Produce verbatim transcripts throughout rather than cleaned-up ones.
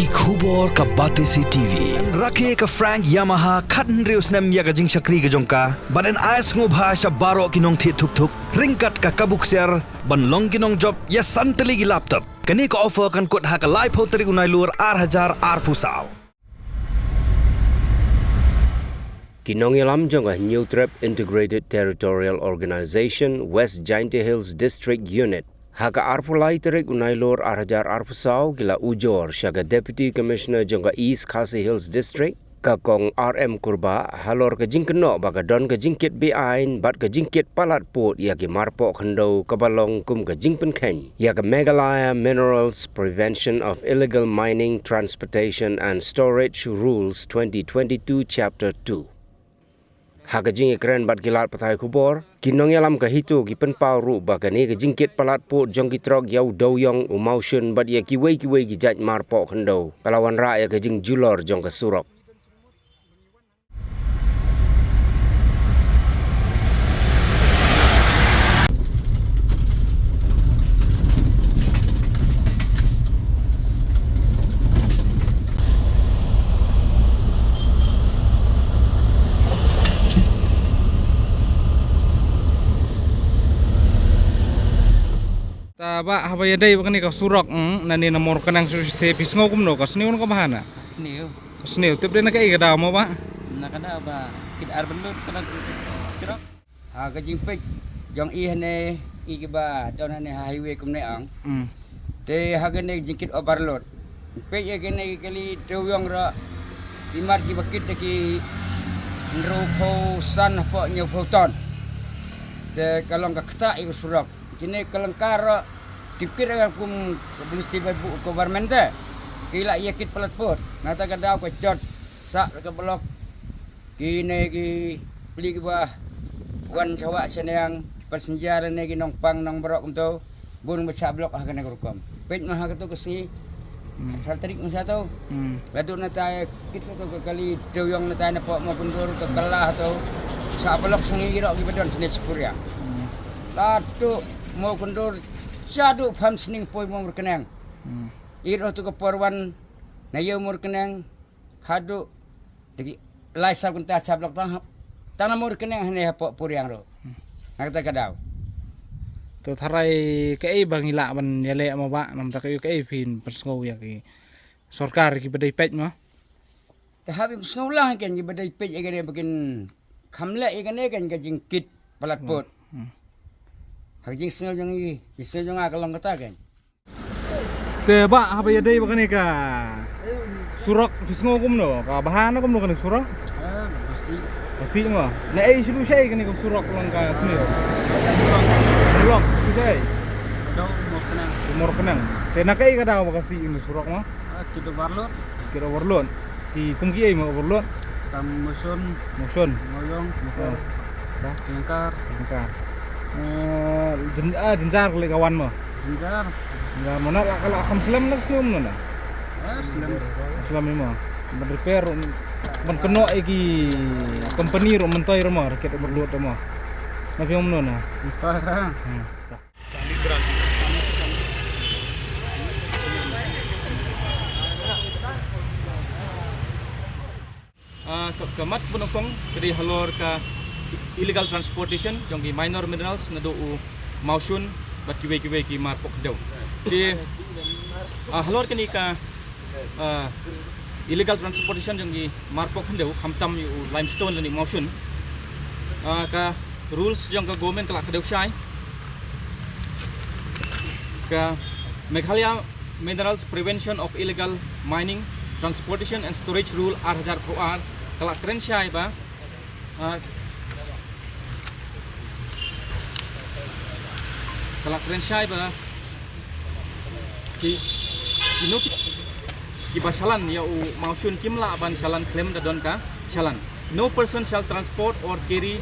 Ki khubor ka Batesi T V. Rakhe ka Frank Yamaha khathynriew snem ïa ka jingshakri ka jong ka. Bad yn ai sngewbha sha baroh ki nongthied thuk thuk ryngkat ka kabu ksiar ban long ki nongjop ïa san tylli ki laptop. Kane ka offer kan kut ha ka laiphew tarik u Nailur ar hajar arphew saw. Ki nongïalam jong ka Hynñiewtrep Integrated Territorial Organization West Jaintia Hills District Unit ha ka arphew lai tarik u Nailur ar hajar arphew saw ki la ujor sha ka Deputy Commissioner jong ka East Khasi Hills District, ka Kong R M Kurbah, halor ka jingkynnoh ba ka don ka jingkit beaiñ bad ka jingkit palat pud ïa ki marpoh khyndew kaba long kum ka jingpynkheiñ ïa ka Meghalaya Minerals Prevention of Illegal Mining, Transportation and Storage Rules twenty twenty-two Chapter two. Ha ka jingïakren bad ki lad pathai khubor, ki nongïalam ka HITO ki pynpaw ruh ba kane ka jingkit palat pud jong ki trok ïa u dewiong, u mawshun bad ïa kiwei kiwei ki jait marpoh khyndew ka la wanrah ïa ka jingjulor jong ka surok. Ta ba haba ïadei ba kane ka surok, mm, nane na Mawryngkneng shu shu te phi sngew kumno, ka sniew ne ka bha na? Sniew. Ka sniew, tip dei na kaei ka daw mo ba? Na ka daw ba kit ar bynlut ka la trok. Ha ka jingpeit jong i hane, i kiba don hane ha highway kumne ang. Mm. Te ha kane jingkit overload. Peit ïa kane ki kali dewiong ruh, i mat kiba kit da ki hynriewphew san hapoh hynñiewphew ton. Te ka long ka ktah ïa ka surok. Kine ka lyngkar ruh, ki kit ïa ka kum ka police, ki ba buh government te. Ki la ïa kit palat pud. Nangta ka daw ka jot sah ka block. Kine ki pli kiba wan sha wah sha neng, passenger ne ki nongpang nongbaroh kumto, bun ba shah block ha kane ka rukom. Peit ma ha kato ka sngi, hmm, khatar tarik ma sha to. Hmm. La duh nangta kit kato ka kali dewiong nangta napoh Mawkyndur ka kylla ha to. Shah block sngi ïa ki rok kiba don shane sha Puriang. Hmm. La duh Mawkyndur shaduh Phamsning poi Mawryngkneng. Hmm. Ïa kato ka por wan na ïew Mawryngkneng haduh da ki lai saw kynta shah block tang, tang na Mawryngkneng hane hapoh Puriang ruh. Hmm. Na kata ka daw. To tharai kaei ba ngi lah ban ïaleh mo ba, namar kaei, kaei phin pynsngew ïa ki sorkar kiba dei peit mo? Te hap pynsngew lang ken kiba dei peit ïa kane ba kin kham leh ïa kane ken ka jingkit palat pud. Hmm. Ha ka jingsngew jong ngi, jingsngew jong nga ka long kata ken. Te ba haba ïadei ba kane ka surok phi sngew kumno, ka bha ne kumno kane ka surok? Eh, basi. Basi mo. Na ei shu shaei kane ka surok long ka sniew? Surok. Shu shaei? Dau Mawryngkneng. Mawryngkneng. Te na kaei ka daw ba ka sniew kane surok mo? Ah, kit overload. Kit overload. Ki kum kiei mo overload? Kam mawshun. Mawshun. Mawiong. Mawiong. Ka? Jynjar. Jynjar. Eh, jyn-, ah, jynjar ka leh ka wan mo. Jynjar. Jynjar mo na la, la kham slem na ka sniew mo na? Eh, slem. Slem mo. Ban repair, ban kynnoh ïa ki company ruh myntoi ruh mo, kit overload ruh mo. Na phi ong mo na? Myntoi ruh. Hmm. Ah, ka, ka mat kaba nyngkong ka dei halor ka illegal transportation jong ki minor minerals naduh u mawshun bad kiwei kiwei ki marpoh khyndew. Te, ah, halor kane ka ah, illegal transportation jong ki marpoh khyndew, khamtam ïa u limestone lane mawshun. Ah, ka rules jong ka government ka la kdew shai. Ka Meghalaya Minerals Prevention of Illegal Mining, Transportation and Storage Rule ar hajar arphew ar ka la kren shai ba Ah, ka la kren shai ba ki, kino ki, kiba shalan ïa u mawshun kim lah ban shalan khlem da don ka shalan. No person shall transport or carry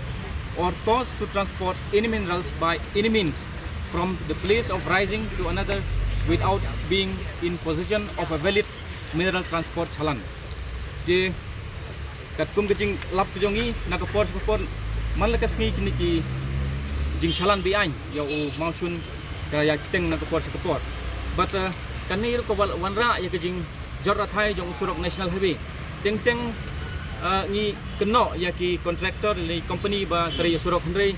or cause to transport any minerals by any means from the place of rising to another without being in possession of a valid mineral transport challan. Te katkum ka jinglap ka jong ngi na ka por sha ka por, man la ka sngi kine ki jingshalan beaiñ ïa u mawshun ka ïa kyrteng na ka por sha ka por. Bad, eh, kane ruh ka wan-, wanrah ïa ka jing, jot rathai jong u surok National Highway. Teng teng, ah, ngi kynnoh ïa ki contractor lane company ba trei ïa surok, hynrei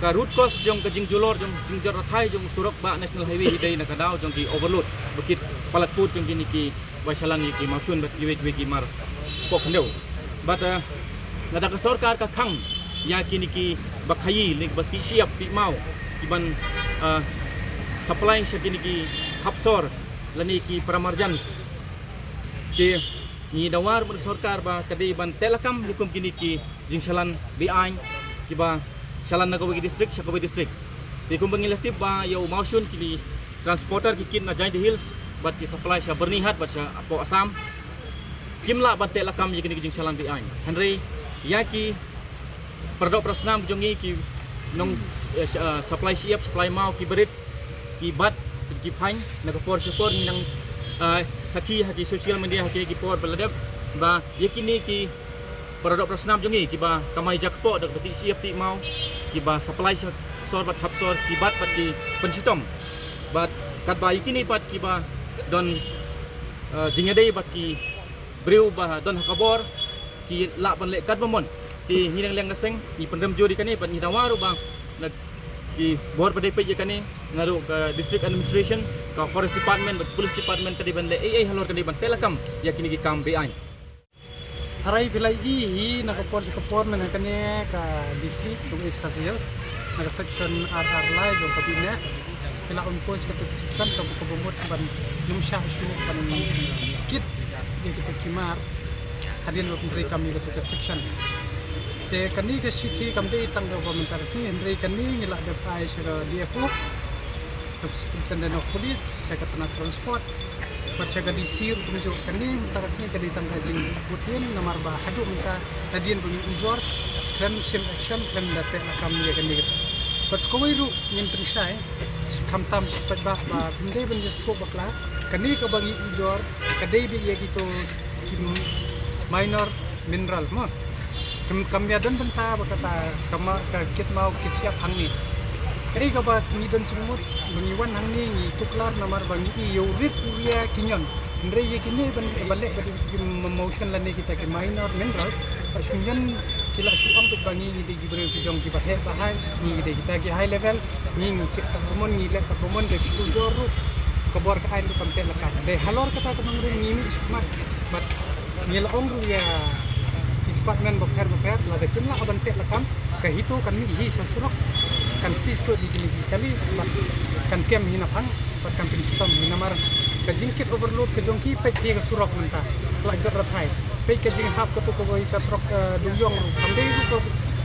ka root cause jong ka jingjulor jong jingjot rathai jong u surok ba National Highway hi dei na ka daw jong ki overload ba kit palat put jong kine ki ba shalan ïa ki mawshun bad kiwei kiwei ki mar poh khyndew. Bad, ah, lada ka sorkar ka khang ïa kine ki ba khaïi lane ba tih shyiap tih maw ki ban, ah, supply sha kine ki khap sor lane ki para marjan, te ngi dawa ruh bad ka sorkar ba ka dei ban teh lakam ïa kum kine ki jingshalan be-aiñ kiba shalan na kawei ka district sha kawei district. Te kumba ngi la tip ba ïa u mawshun kine transporter ki kit na Jaintia Hills bad ki supply sha Byrnihat bad sha hapoh Assam, kim lah ban teh lakam ïa kine ki jingshalan be-aiñ. Hynrei ïa ki para doh para snam jong ngi ki nong, eh, sh-, eh, supply shyiap, supply maw, ki barit, ki bat, ki phaiñ, na ka por sha ka por ngi nang, eh, sakhi ha ki social media ha ki, ki por ba la dep ba ïa kine ki para doh para snam jong ngi kiba kamai jakpoh da kaba tih shyiap tih maw, kiba supply sha sor bad khap sor, ki bat bad ki pynshitom. Bad katba ïa kine pat kiba don, eh, jingïadei bad ki briew ba don ha ka bor, ki lah ban leh katba mon. Te ngi dang liang ka seng ngi pynrem jur ïa kane bad ngi dawa ruh ba na ki bor ba dei peit ïa kane, naduh ka district administration, ka forest department bad police department ka dei ban leh ei ei halor ka dei ban teh lakam ïa kine ki kam be-aiñ. Tharai phi la ïohi na ka por sha ka por mynta kane ka D C jong East Khasi Hills na ka section ar ar lai jong ka fitness. Ki la impose kata ka section kaba, kaba mut ban ym shah shuh ban kit ïa kita ki mar hadien ba pyntrei kam ïa kata ka section. Te kane ka shithi kam dei tang kaba mynta ka sngi, hynrei kane ngi la dep ai sha ka D F O, ka Superintendent of Police, sha ka tnat transport bad sha ka D C ruh kumjuh. Kane mynta ka sngi ka dei tang ka jingbud dien namar ba haduh mynta hadien ba ngi ujor khlem shim action, khlem da teh lakam ïa kane ka. Bad sa kawei ruh ngin pynshai, khamtam shi paidbah ba phim dei ban ïa sngewthuh bakla. Kane kaba ngi ujor ka dei beit ïa kito ki minor mineral mo. Kam, kam ïadon bynta ba kata ka ma, ka kit maw kit shyiap hangne. Kaei kaba ngi don jingmut ba ngi wan hangne ngi tuklar namar ba ngi ïohi ïa u rit u ria ki ñion. Hynrei ïa kine ban, ban leh ba dei ki mawshun lane kita ki minor mineral, ba shu ñion ki la shu ong beit ba ngi ngi dei ki briew ki jong kiba heh ba hai, ngi ngi dei kita ki high level, ngi ngi kit ka hormone, ngi leh ka hormone, dei ki ujor ruh ka bor ka aiñ ruh kam teh lakam. Dei halor kata ka nongrim ngi mih shakhmat bad ngi la ong ruh ïa ki department bapher bapher, lada kim lah ban teh lakam, ka HITO kan mih hi sha surok, kan seize lut ïa kine ki kali bad kan kem hi na phang bad kan pynshitom hi namar ka jingkit overload ka jong ki peit hi ka surok mynta la jot rathai. Peit ka jinghap kato kawei ka trok, eh, dewïong ruh kam dei ruh ka,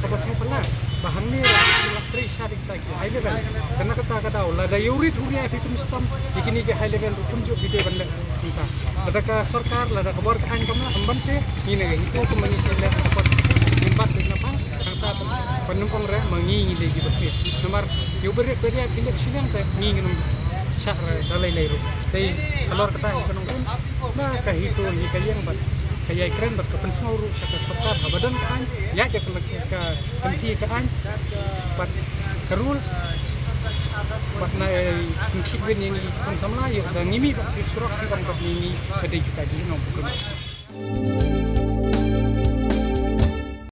kaba sngewphylla. Ba hangne la trei sha ri kita ki high level. Kane kata ka daw lada ïa u rit u ria phi pynshitom ïa kine ki high level ruh kumjuh phi dei ban leh mynta. Lada ka sorkar, lada ka bor ka aiñ kam lah, ym ban se, ngi na ka HITO kumba ngi shu leh ka por, ngim bat beit na phang, hangta ban, ban nym ong re ma ngi ngi leh kiba sngewsih. Namar ïa u bariat bariat ki leh shiliang te ngi ngin ym shah re da lei lei ruh. Te halor kata ka nongrim na ka HITO ngi ka ïeng bad ka ïai kren bad ka pynsngew ruh sha ka sorkar haba don ka aiñ, ïa ka, ka, ka kynti ka aiñ bad ka rule bad na, eh, pynkhih win ïa ngi ki khun samla ïa da ngi mih bad sha surok ki ong bad ngi mih ka dei kita ki nongpynkhih.